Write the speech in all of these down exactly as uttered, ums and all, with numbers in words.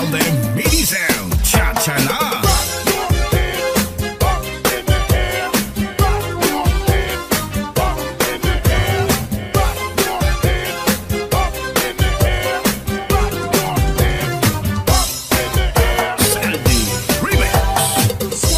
The Mini Sound, cha-cha na! Sandy Remix.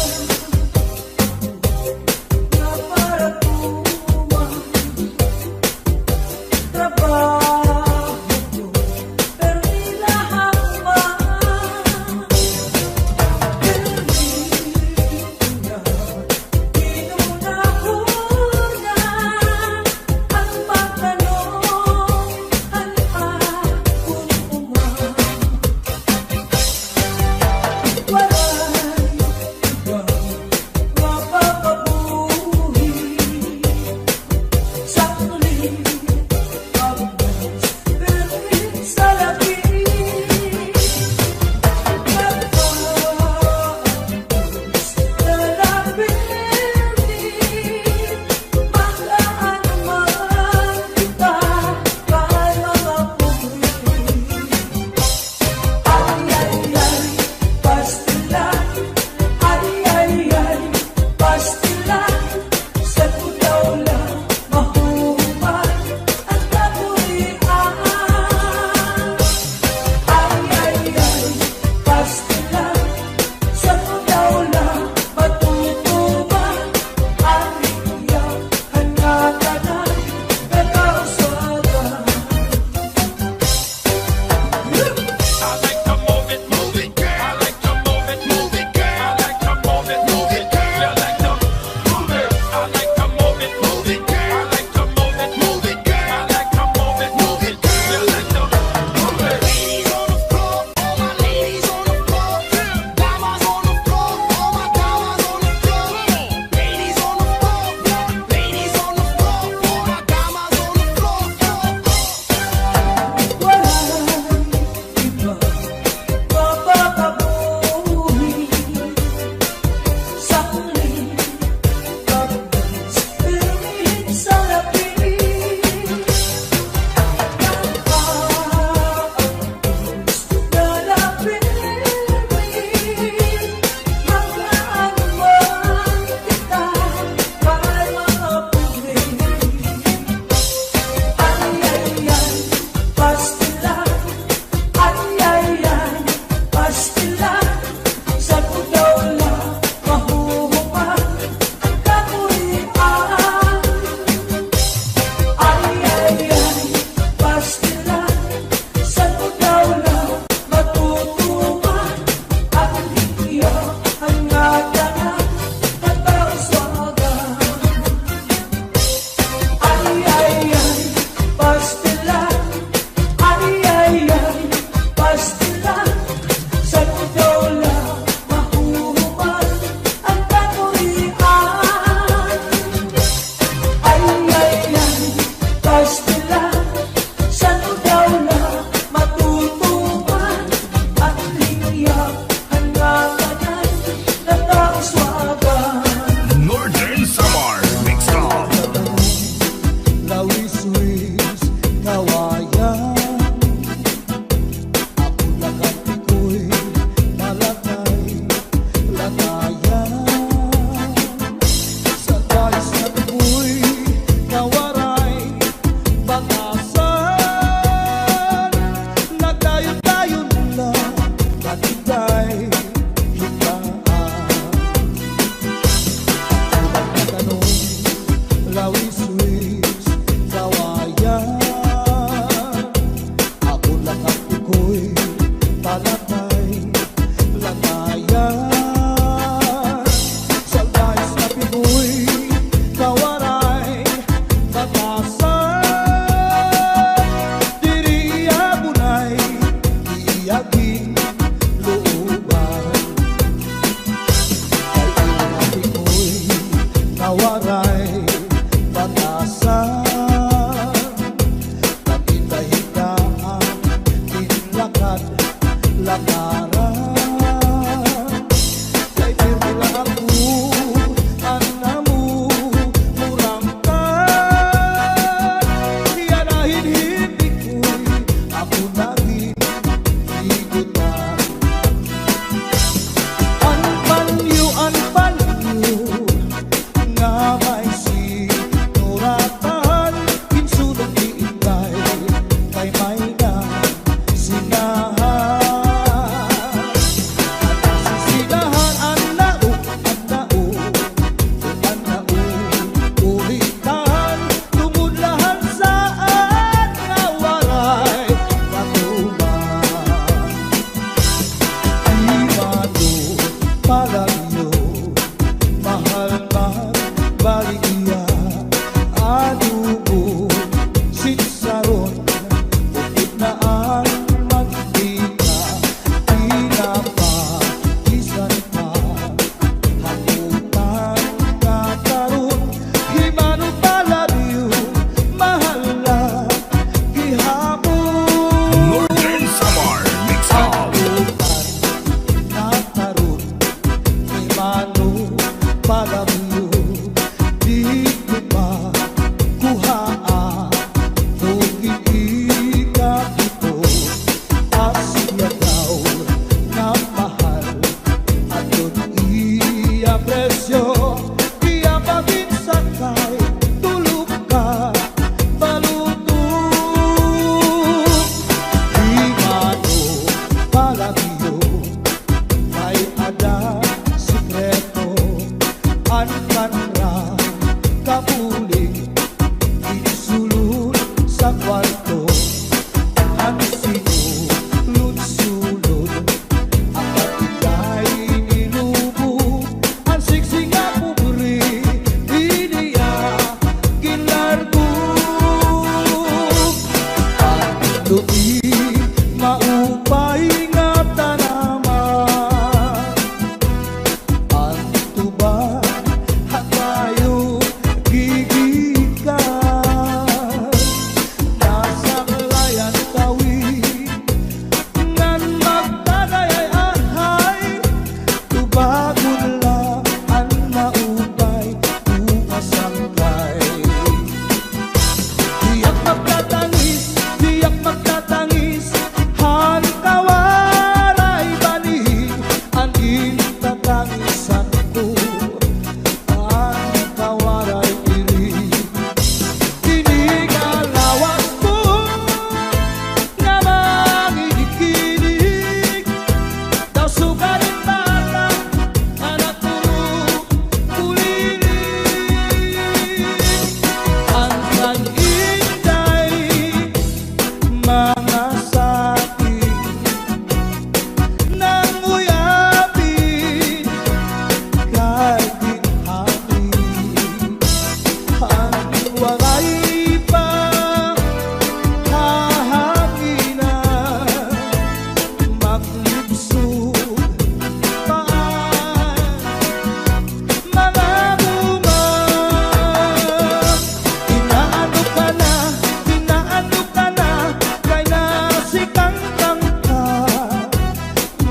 Northern Samar Mix Club.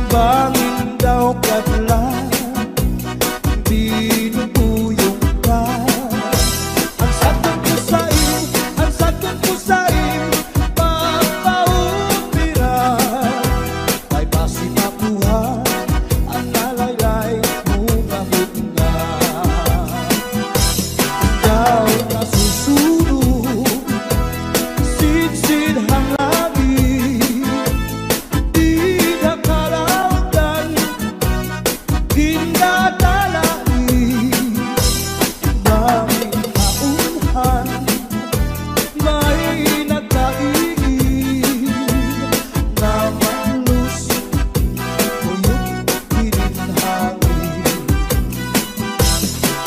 Bangin daw kadlan, binubuyong ka. An sadton ko sa im-, an sadton ko sa im-, papaupira. Kay basi makuha an nalaylay mo nga butnga. Daw nasusunog, sidsid han langit, dida kalawdan, gindatalait, bangin maunhan, may nagkaingin nga malusoy, kuyog hinin hangin.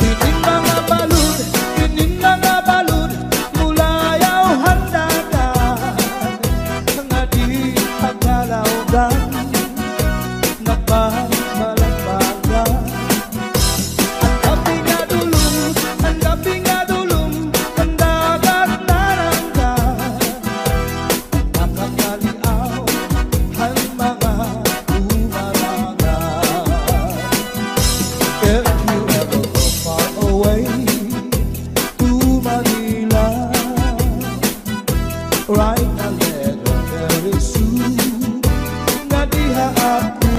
Hinin mga balod, hinin mga balod, mulayaw han dagat, nga dida kalawdan, nagbabalambagan. An gab-i nga dulom, an gab-i nga dulom, an dagat naranggan, nakakaliaw han mga dumarangan. If you ever go far away to Manila, write a letter very soon. Nga diha ako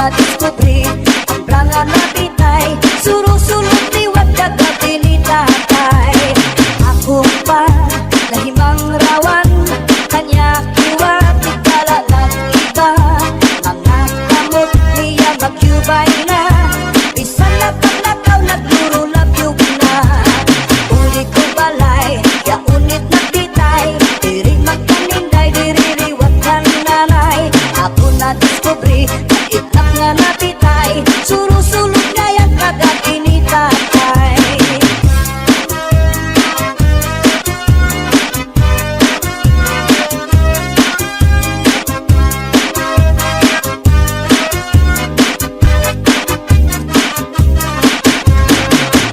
Nadiskubre an bra nga napitay, surusulod liwat kagab-i ni tatay. Ako pa nahimangrawon, kanya kiwa tikala nag-iba. Mga kamot niya magyubay na, bisan napaglakaw naglurulabyob na. Uli ko balay, yaon it napitay, diri magkaninday, diri liwat han nanay. Ako nadiskubre, itlak nga napitay, surusulod ngay-an kagab-i ni tatay.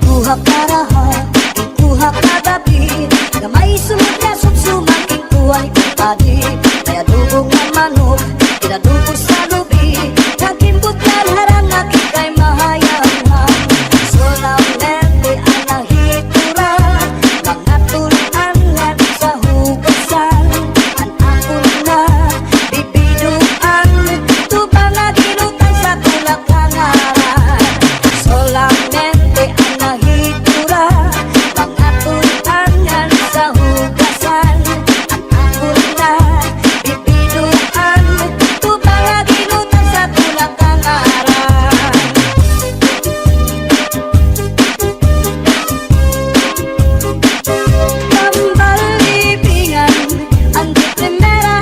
Kuha karaha, kuha kagab-i, gamay sulod nga sumsuman, kuha ni kumpadi, may adobo nga manok, inadobo sa lubi, naghimbot nga harang, nakikay mahayanghang. Solamente an nahitura, mga tul-an ngan sa hugasan, an akon na bibidoan, tubang nga ginutang sa tulak nga ngaran. Solamente an nahitura, mga tul-an ngan sa hugasan, an akon na bibidoan, tubang nga ginutang sa tulak nga ngaran. Tambal libingan, an di primera,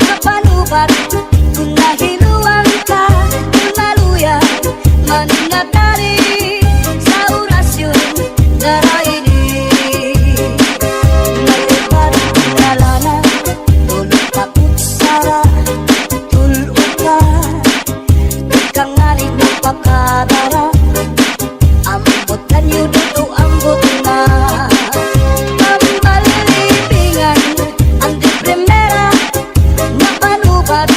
napanubat, kon nahiluan ka, kon maluya, man nga tari, sa orasyon, dara ini. May upat nga lana, ulo ka kutsara, tul-o ka, di ka ngani magpakadara. Ambot na niyo dito, ambot na. Tambal libingan, an di primera, napanubat,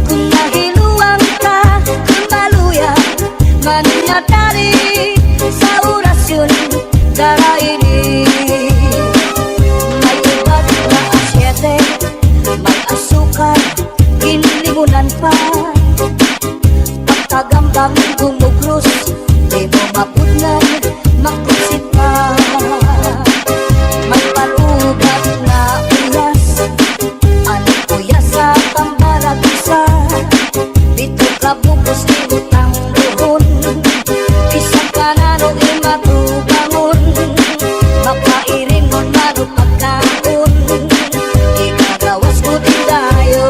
kon nahiluan ka, kon maluya, man nga tari, sa orasyon, dara ini. May ubat nga asyete, may asukar, ginlimunan pa. Pagkagambang gumugros, di mo mapudnan, makusit pa. May palubat nga uyas, an uyas sa tambal nga bisa. Dito ka bukos, di mo tambuhon. Bisan kanano imatubangon, mapairingon, mano pagkaon, ikagawas ko din dayon.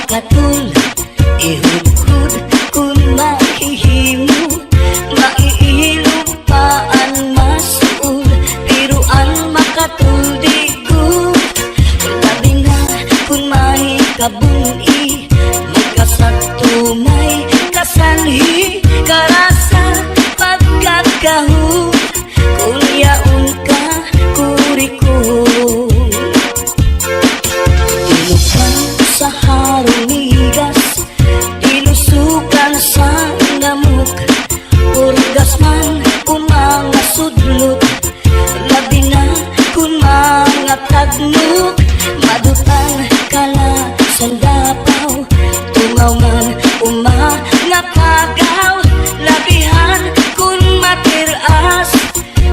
Katul, ihudhud kun mahihimo, maiilog pa an masuod, pero an makatul di gud. Labi na kun mahikabun-i, may kasadto, may kasanhi, karasa, pagkakahu, kun yaon ka, kurikon. Tinukan sa harong migas, tinusukan sa namok, urgas man o mga sudlot, labi na kun mga tagnok, madutang kala sa dapaw, tungaw man o mga pagaw, labihan kun matir-as,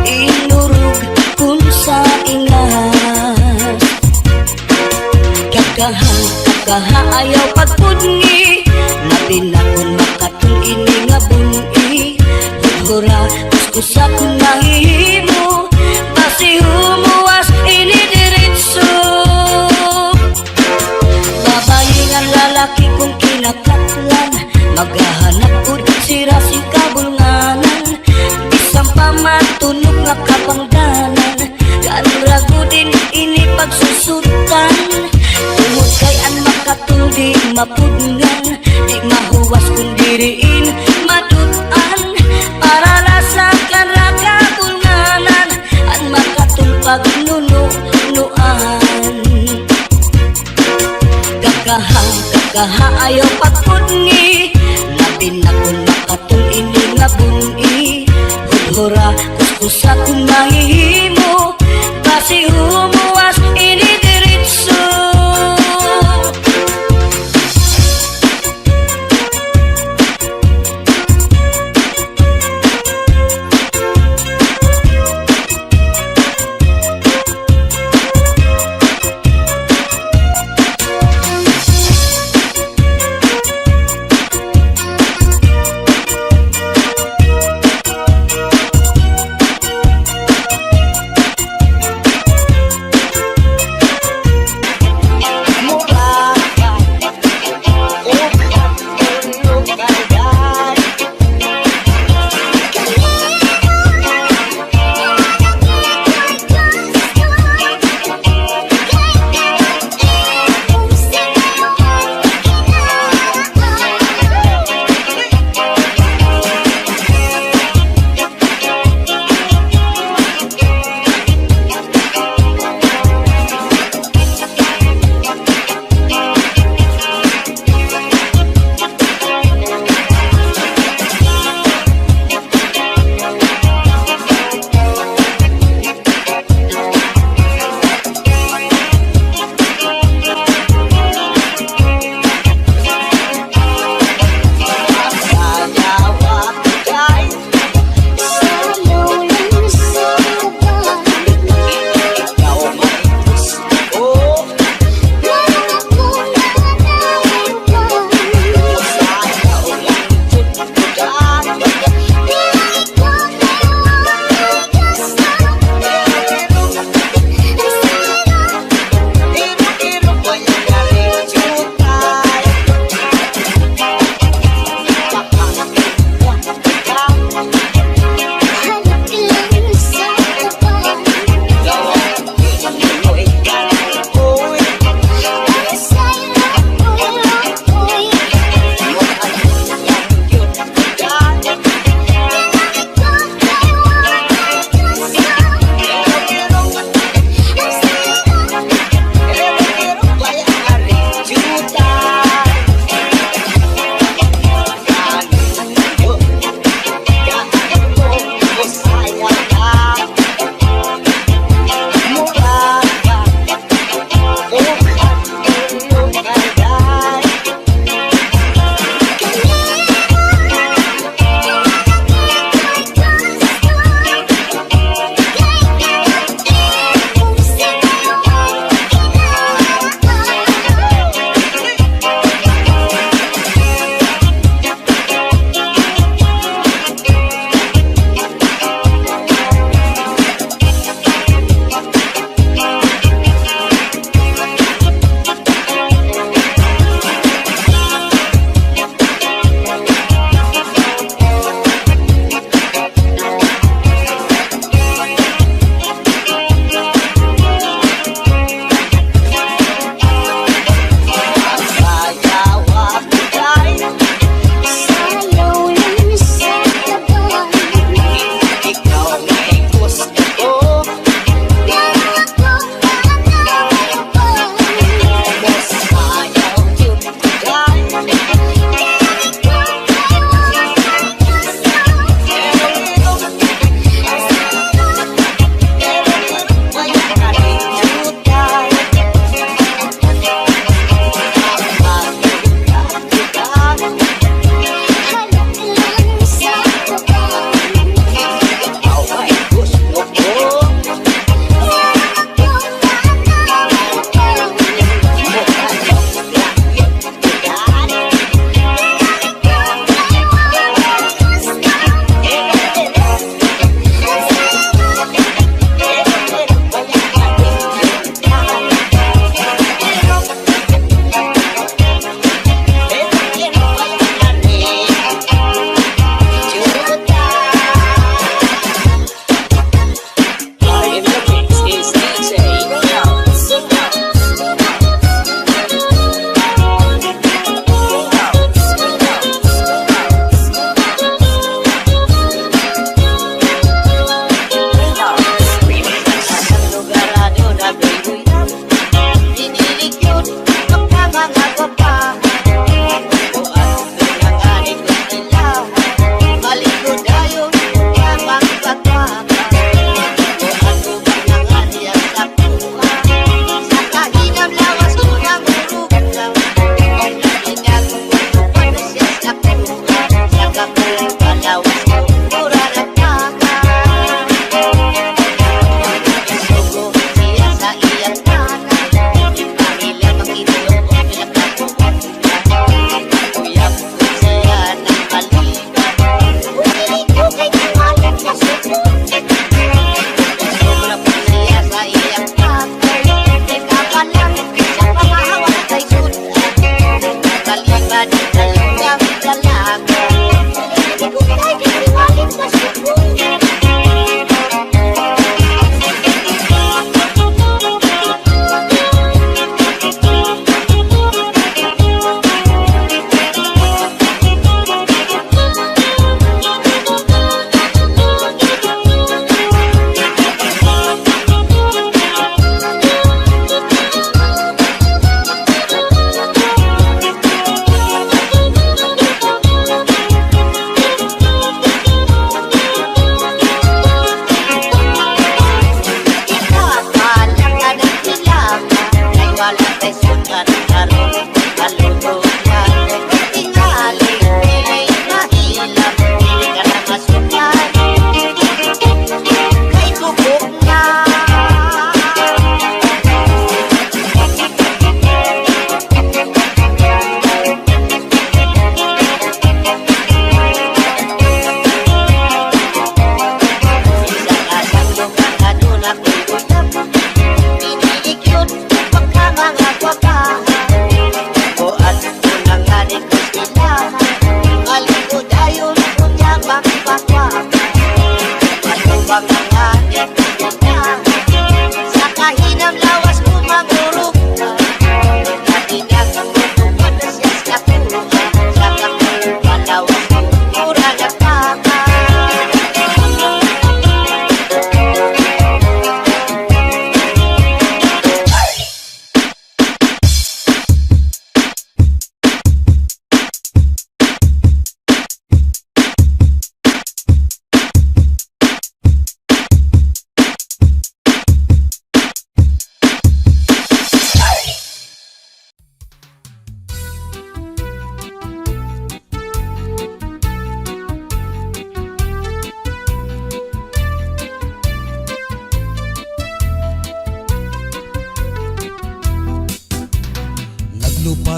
inurog kun sa ingas. Kakaha, kakaha, ayaw pagpudngi, labi na kun makatul ini nga bun-i. Hudhura, kuskusa kun mahihimo, basi humuwas ini diretso. Babayi ngan lalaki kun kinakaplan, maghahanap gud sira sin kabulnganan. Bisan pa matunok nga kapangdanan, kan ra gud ini pagsusutan. Tungod kay an makatul di mapudngan, di mahuwas kun diri in madut-an. Para la sa kan ra kabulnganan, an makatul pagnununuan. Kakaha, kakaha, ayaw pagpudngi, labi na kun makatul ini nga bun-i. Hudhura, kuskusa kun mahihimo, basi humuwas ini diretso.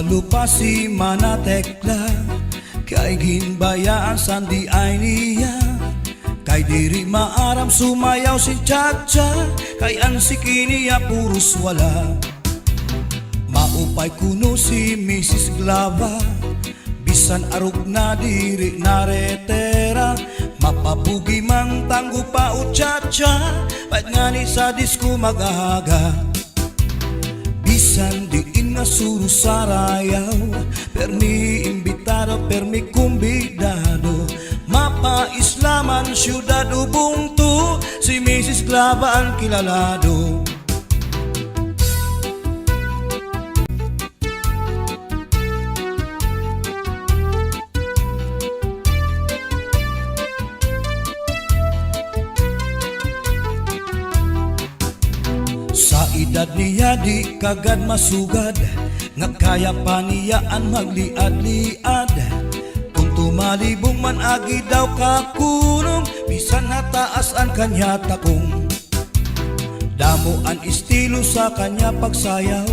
Lupa si Mana Tekla, kay ginbayaan san diay niya. Kay diri maaram sumayaw si Chacha, kay an siki niya puros wala. Maupay kuno si Misis Glava, bisan arog na diri naretera. Mapabugi man tanggo pa o Chacha, pait ngani sa disko mag-aga. Bisan diin nga suro sarayaw, permi imbitado, permi kumbidado. Mapaisla man syudad o bungto, si Misis Glava an kilalado. Sa edad niya di kagad masugad, nga kaya pa niya an magliad-liad. Kon tumalibong man agi daw kakulong, bisan hataas an kanya takong. Damo an estilo sa kanya pagsayaw,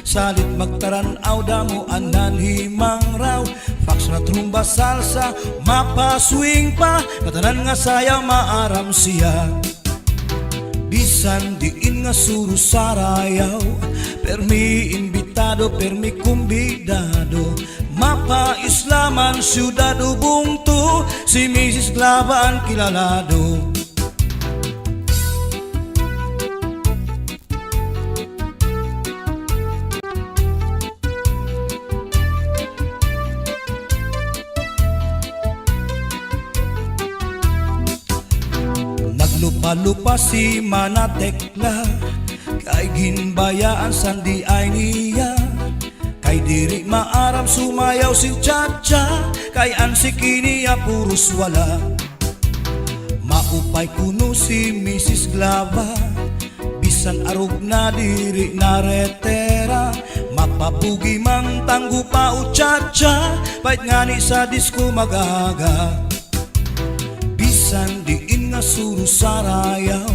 salit magtaran-aw damo an nanhimangraw. Foxtrot, rumba, salsa, mapa-swing pa, ngatanan nga sayaw maaram siya. Bisan diin nga suro sarayaw, permi imbitado, permi kumbidado. Mapaisla man syudad o bungto, si Misis Glava an kilalado. Naglupa-lupa si Mana Tekla, kay ginbayaan san diay niya. Kay diri maaram sumayaw si Chacha, kay an siki niya puros wala. Maupay kuno si Misis Glava, bisan arog na diri naretera. Mapabugi man tanggo pa o Chacha, pait ngani sa disko mag-aga. Bisan diin nga suro sarayaw,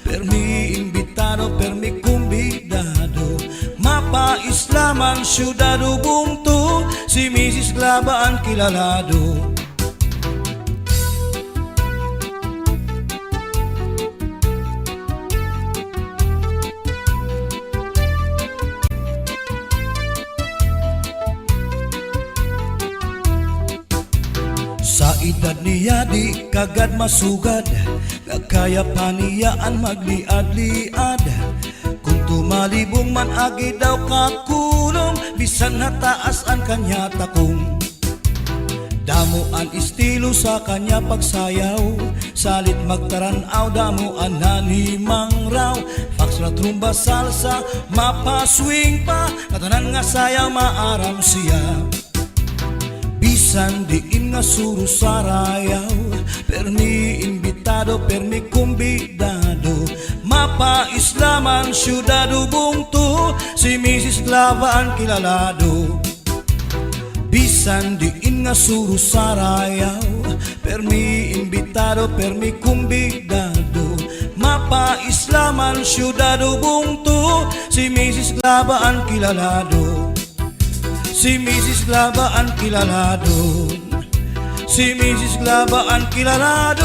permi imbitado, permi kumbidado. Mapaisla man syudad o bungto, si Misis Glava an kilalado. Sa edad niya di kagad masugad, nga kaya pa niya an magliad-liad. Kon tumalibong man agi daw kakulong, bisan hataas an kanya takong. Damo an estilo sa kanya pagsayaw, salit magtaran-aw damo an nanhimangraw. Foxtrot, rumba, salsa, mapa-swing pa, ngatanan nga sayaw maaram siya. Bisan diin nga suro sarayaw, permi imbitado, permi kumbidado. Mapaisla man syudad o bungto, si Misis Glava an kilalado. Bisan diin nga suro sarayaw, permi imbitado, permi kumbidado. Mapaisla man syudad o bungto, si Misis Glava an kilalado. Si Misis Glava an kilalado. Si Misis Glava an kilalado.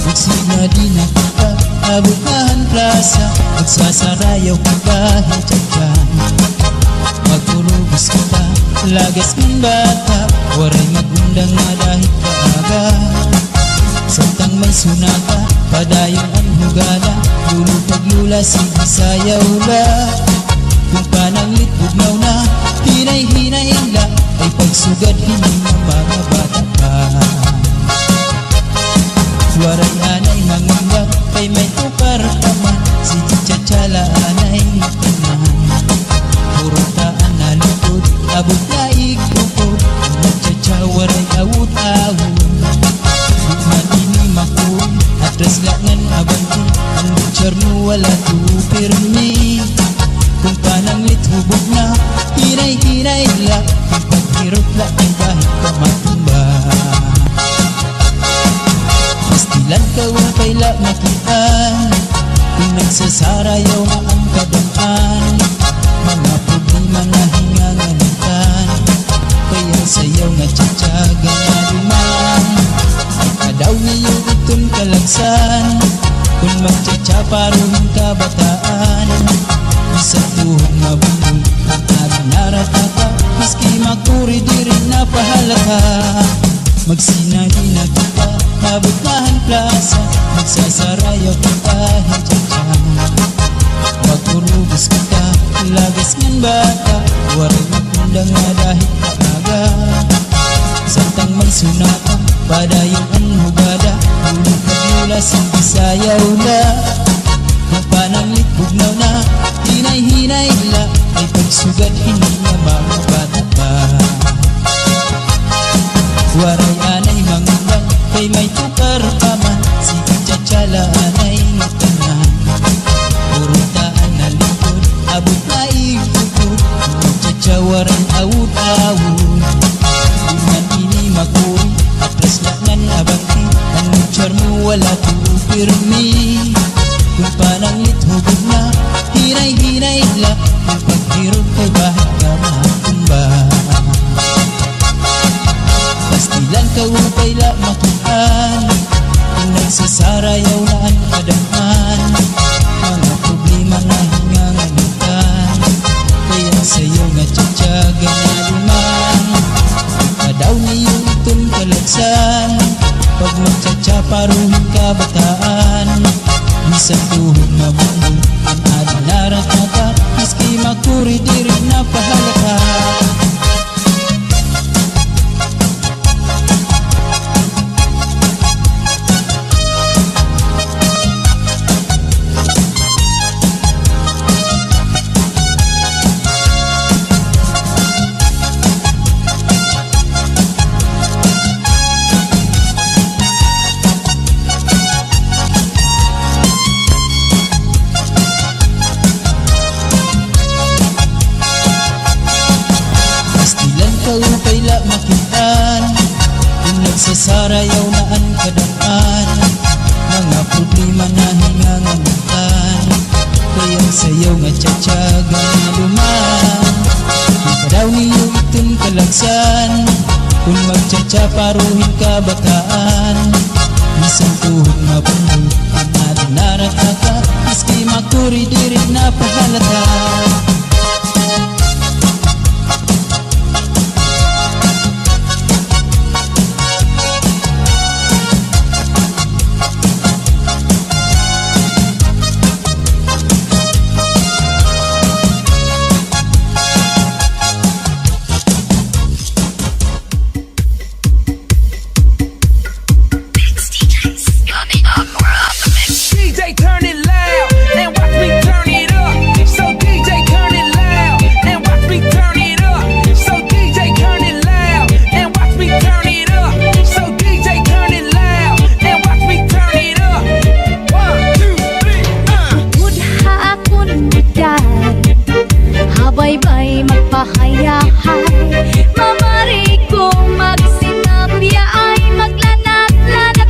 Ug sina di nakita, abot na han plasa, nagsasarayaw pa hin Chacha. Magturubos kita, lagas ngan bata, waray mag-undang madahig kaaga. Samtang may sunata, padayon an hugala, lolo kag lola, sige sayaw la. Kon pananglit bugnaw na, hinay-hinay la, ay pagsugad hini nga mga bata pa. Waray anay mangundang, kay may tukar pa man, sige Chacha la anay tanan. Puro ta an nalikod, abot na igtukod, an nagchacha waray awod-awod. Di man ini makuri, atras la ngan abante, Pero wala to pirmi. Kon pananglit hubog na, hinay-hinay la. Kon paghirot la, kay bahit ka matumba. Pastilan ka, upay la makitaan. Kon nagsasarayaw na an kadam-an, mga problema na hinganganitan. Kay an sayaw nga tiyatyaga nga duman, kadaw niyo iton kalagsan. Kon magtsatsa paro hin kabataan, bisan tuhod mabunol an adi naratata, maski makuri diri na pahalata. Magsinadina kita, abot na han plasa, magsasarayaw kita hin tiyatya. Magkurugos kita, lagas ngan bata, waray magkundang nga dahil aga. Samtang may sunata, padayon an hugada, ulo ka dula, sige sayaw la. Kon pananglit bugnaw na, hinay-hinay la, kay pagsugad hini nga mga bata pa. Waray anay mangundang, kay may tukar pa man, sige tiyatya la anay ngatanan. Puro taan na lingkod, abot na igtukod, tiyatya waray awod-awod. Di man ini makuri, atras la ngan abante, an muchar mo wala to pirmi. Kon pananglit hubog na, hinay-hinay la, kon paghirot kay bahit ka matumba. Pastilan ka, upay la makitaan. Kon nagsasarayaw na an kadam-an, mga problema na hinganganitan. Kay an sayaw nga tiyatyaga nga duman, kadaw niyo iton kalagsan. Pag magtsatsa paro hin kabataan, bisan tuhod mabunol an adi naratata, maski makuri diri na pahalata. Pastilan ka, upay la makitaan. Kon nagsasarayaw na an kadam-an, mga problema na hinganganitan. Kay an sayaw nga tiyatyaga nga duman, kadaw niyo iton kalagsan. Kon magtsatsa paro hin kabataan, bisan tuhod mabunol an adi naratata, maski makuri diri na pahalata. D J, turn it loud and watch me turn it up. So D J, turn it loud and watch me turn it up. So D J, turn it loud and watch me turn it up. So D J, turn it loud and watch me turn it up. One, two, three, uh. Tungod ha akon edad, habaybay magpahayahay, mamari ko magsinabyaay, maglanat-lanatay.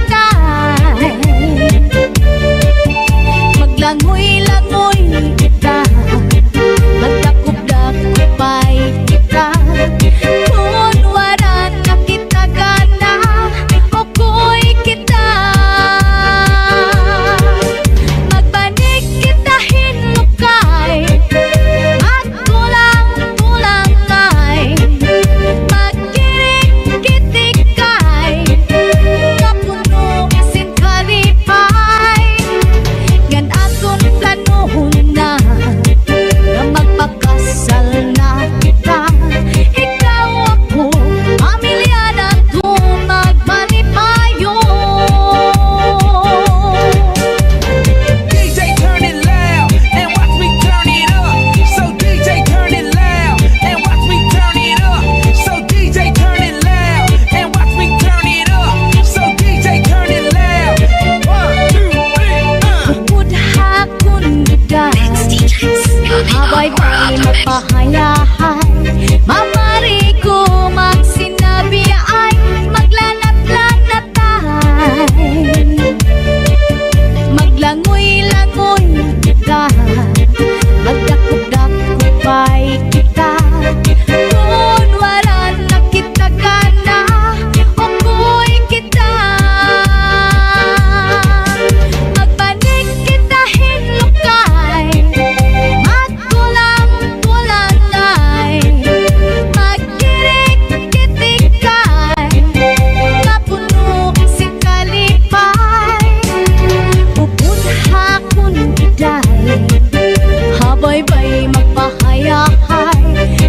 Day, habaybay magpahayahay,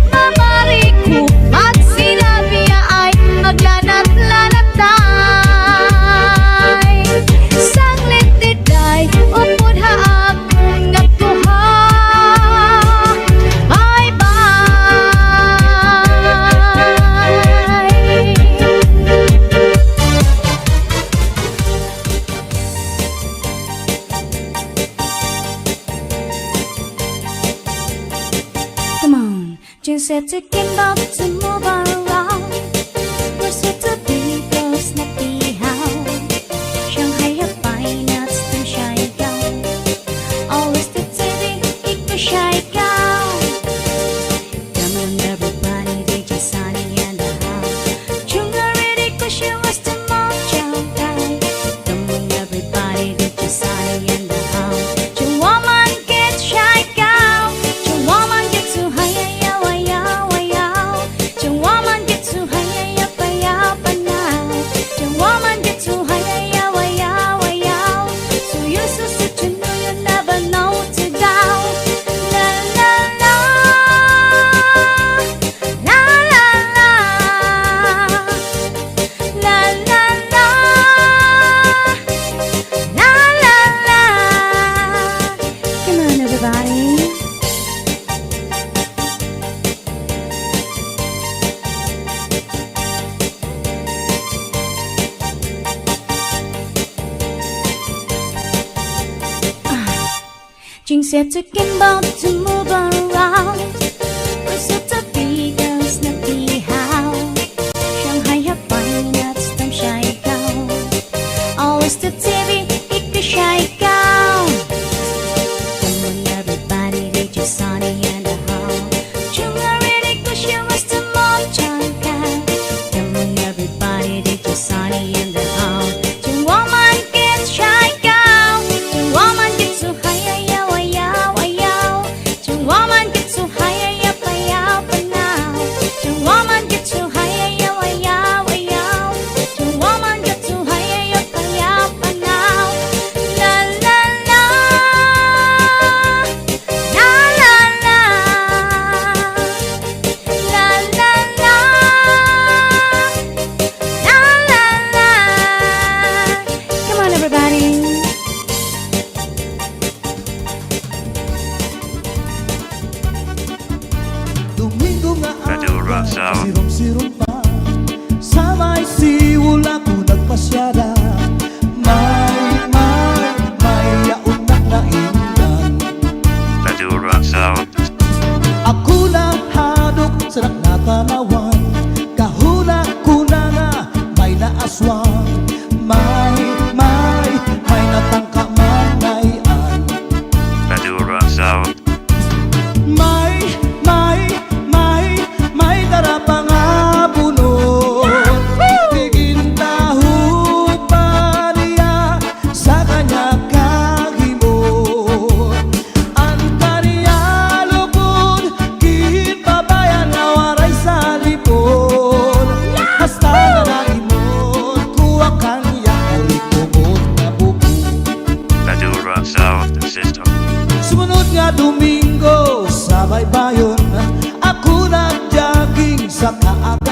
mamarikop, magsinabi ay maglanat-lanatay. Sanglit, Day, upod ha akon nagkuha. Bye-bye. Come on. Jingset to Kimball to move around. We're set to be close, not be how. Shanghai have fine nuts to shy down. Always the T V, it was shy down. Come on, everybody, D J Sunny in the house. Chunga ready, 'cause she wants to move down. Come on, everybody, D J Sunny in the house. Jing woman get shy down. Jing woman get too high, yow, yow, yow. Jing woman get too high, yow, yow, yow, now. Jing woman get too high, yow, yow, yow. So you so sit, you know you never know to go. La, la, la. La, la, la. La, la, la. La, la, la. Come on, everybody. Ah. Jingset to Kimball to move around. We're set to be girls, not be how. Shanghai have fine nuts, time shy down. Always the T V, it could shy down. Come on, everybody, D J Sunny in the house. Jing ready, 'cause she wants to move down. Come on, everybody, D J Sunny in the house. Jing woman get shy down. Jing woman get too high, yow, yow, yow. Jing woman get too high, yow, yow, now. Jing woman get too high, yow, yow, yow. Jing woman get too high, yow, yow, now. La, la, la. La, la, la. La, la, la. La, la, la. Come on, everybody. Domingo nga adlaw, sirom-sirom pa. Sa may siwol ako nagpasyada. May, may, may yaon na naingnan. Ako nahadlok sa natan-awan. Kahuna-huna nga may naaswang. May, may, may natangka man ngay-an. May, may, may, may dara pa nga bunot. Tigintaho pa niya sa kanya kahimot. An kanya lubot, ginpabayan nga waray sa lipon. Hasta nga naimot, kuha kanya uli kumot nga bubo. Maduro Sound System. Sumunod nga Domingo sa baybayon, ako nag-jogging sa taas.